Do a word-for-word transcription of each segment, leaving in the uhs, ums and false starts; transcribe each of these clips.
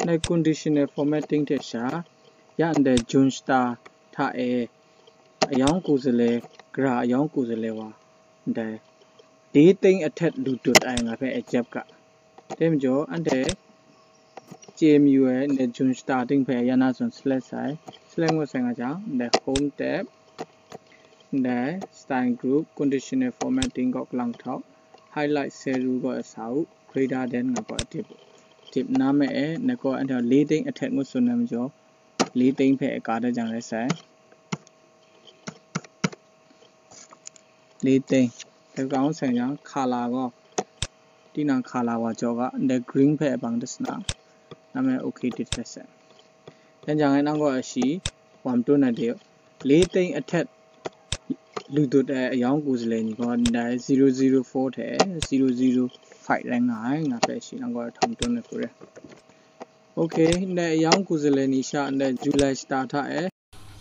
Dai conditional formatting hte sha, ya ndai June star hta e, ayawng ku zale, gara ayawng ku zale wa, ndai dating ahtet lu dut ai nga hpe e jep ga. Dai majaw, anhte chye mayu ai ndai June star ting hpe ya na zawn select sai. Select ngut sai nga jang, ndai home tab, ndai style group, conditional formatting kaw kalang htawk, highlight seru kaw e sa u, greater than nga kaw e dip, dip na me e, ndai kaw anhte le ting ahtet ngut tsun ai majaw, le ting hpe e ka dat jang rai sai. Le ting. Dai kaw ngut sai jang, color gaw, tinang color wa jaw ga, ndai green hpe e bang dat sa na, na me okay dip dat sai. Yan jang e nang gaw ashi, wa matun na de, le ting ahtet lu dut ai ayawng ku zale ni gaw, ndai zero zero four hte zero zero five rai nga ai, nga hpe shi nang gaw htawm tun ai hku re. Okay, ndai ayawng ku zale ni sha, ndai July star hta e,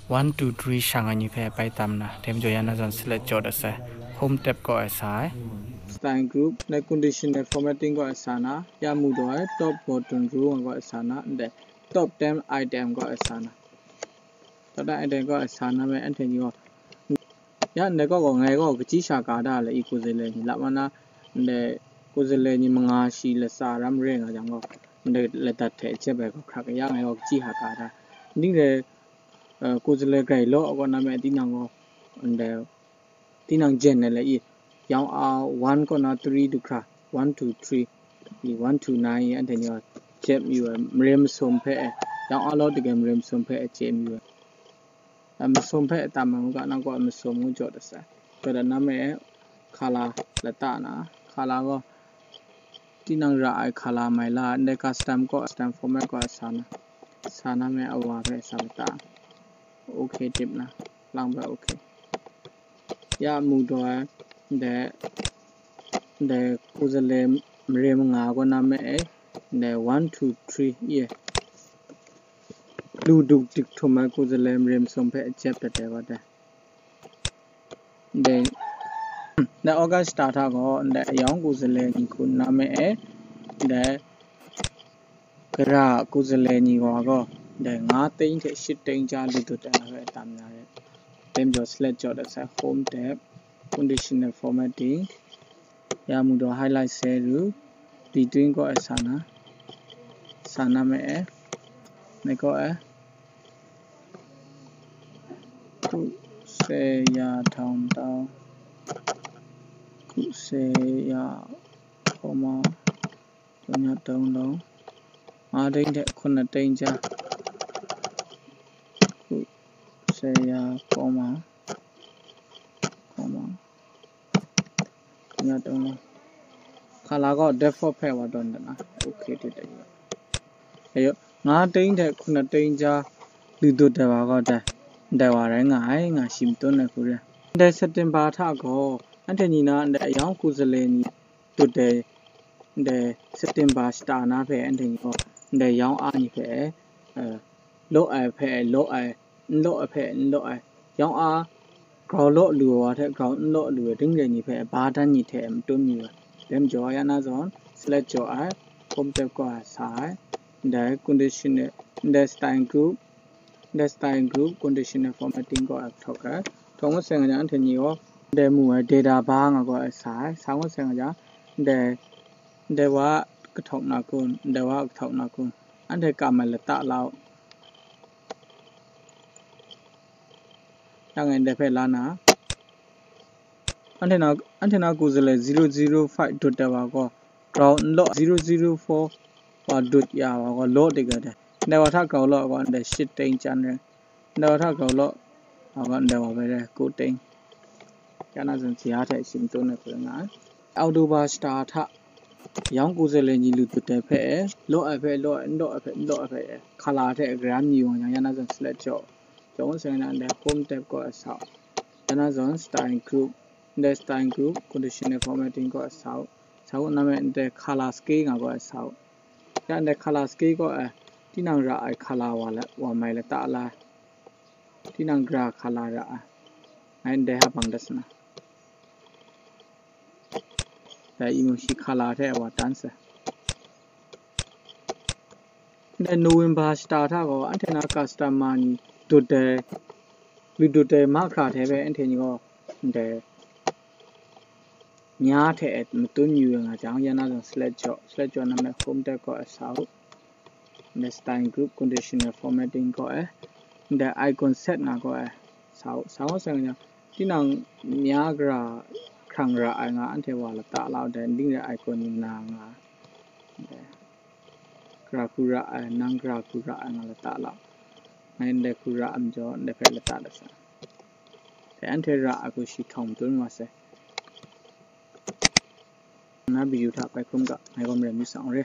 one, two, three shang ai ni hpe bai tam na, dai majaw ya na zawn select jaw dat sai, home tab kaw e sa ai. Style group, ndai conditional formatting kaw e sa na, ya mu daw ai, top bottom row nga kaw e sa na, ndai top ten item kaw e sa na. Top ten item kaw e sa na me, anhte ni gaw, ya ndai kaw gaw ngai gaw kachyi sha ka da le i ku zale ni, lap ma na, ndai ku zale ni manga shi latsa ram re nga jang gaw, ndai ladat hte jep ai gaw hkrak ya ngai gaw kachyi ha ka da. Ning re, eh, ku zale grai law kaw na me, tinang gaw, ndai, tinang jen ai le i, yawng a one kaw na three du hkra, one to three, i one to nine i anhte ni gaw jep mayu ai, mare masum hpe e, yawng a law dege mare masum hpe e chye mayu ai. A masum hpe tam ai mu ga, nang gaw a masum ngu jaw dat sai. Jaw dat na me e, color lata na, color gaw, tinang ra ai color mai la, ndai custom kaw, custom format kaw sa na, sa na me awa hpe sa lata. Okay dip na, lang bai okay. Ya mu daw ai, ndai, ndai ku zale mare manga kaw na me e, ndai one, two, three i e, lu duk dik htum ai ku zale mare masum hpe jep dat ai gaw dai. Ndai, ndai August star hta gaw, ndai ayawng ku zale ni hku na me e, ndai gara ku zale ni wa gaw, ndai nga ting hte shit ting ja lu dut ai hpe tam na re. Dai majaw select jaw dat sai, home tab, conditional formatting, ya mu daw highlight seru, between kaw e sa na, sa na me e, ndai kaw e, ku se ya htawng tau, ku se ya, comma, tawnya tawng long, nga ting hte hkun na ting ja, ku se ya, comma, comma, tawnya tawng long. Color gaw default hpe wa tawn dat na, okay dip dat. Ayo, nga ting hte hkun na ting ja lu dut ai wa gaw dai, ndai wa rai nga ai, nga shi matun ai hku re. Ndai September hta gaw, anhte ni na ndai ayawng ku zale ni dut ai, ndai September shata na hpe anhte ni gaw, ndai yawng a ni hpe, eh, law ai hpe law ai, n law ai hpe n law ai, yawng a grau law lu ai wa hte grau n law lu ai ding re ni hpe ba dan ni hte matun yu ai. Dai majaw ya na zawn, select jaw ai, home tab kaw ai sa ai, ndai conditional, ndai style group, ndai style group, conditional formatting kaw ai hkawk ai. Htawng ngut sai nga jang, anhte ni gaw, ndai mu ai data bar nga gaw ai sa ai, sa ngut sai nga jang, ndai, ndai wa kahtawk na kun, ndai wa kahtawk na kun, anhte kam ai lata la u. Yang e ndai hpe la na, anhte na, anhte na ku zale zero zero five dut ai wa gaw, grau n law, zero zero four wa dut ya wa gaw, law dika dai. Ndai wa hta grau law gaw, ndai shit ting jan rai. Ndai wa hta grau law gaw, ndai wa bai rai, ku ting. Ya na zawn, si ya hte shi matun ai hku rai nga ai. October shata hta, yawng ku zale ni lu dut ai hpe, law ai hpe law ai, n law ai hpe n law ai hpe, color hte garan mi wa yang, ya na zawn select jaw. Jaw ngut sai nga, ndai home tab kaw ai sa u. Ya na zawn style group, ndai style group, conditional formatting kaw ai sa u. Sa u na me, ndai color scheme nga kaw ai sa u. Ya ndai color scheme kaw ai, tinang ra ai color wa la, wa mai lata la, tinang gara color ra ai. Ngai ndai hpa bang dat sa na. Dai i mu shi color hte wa tan sai. Ndai November shata hta gaw anhte na customer ni dut ai, lu dut ai mahkra hte hpe anhte ni gaw ndai mya hte e matun yu ai nga jang, ya na zawn select jaw, select jaw na me home tab kaw e sa u. Ndai style group conditional formatting kaw e, ndai icon set na kaw e sa u. Sa u sai nga jang, tinang mya gara hkrang ra ai nga anhte wa lata la u, dai ning re icon ni na nga, ndai gara hku ra ai, nang gara hku ra ai nga lata la u. Ngai ndai hku ra ai majaw, ndai hpe lata dat sa. Dai anhte ra ai hku shi htawng matun wa sai. Na biyu hta bai hkrum ga, ngai gaw maren mi sa u re.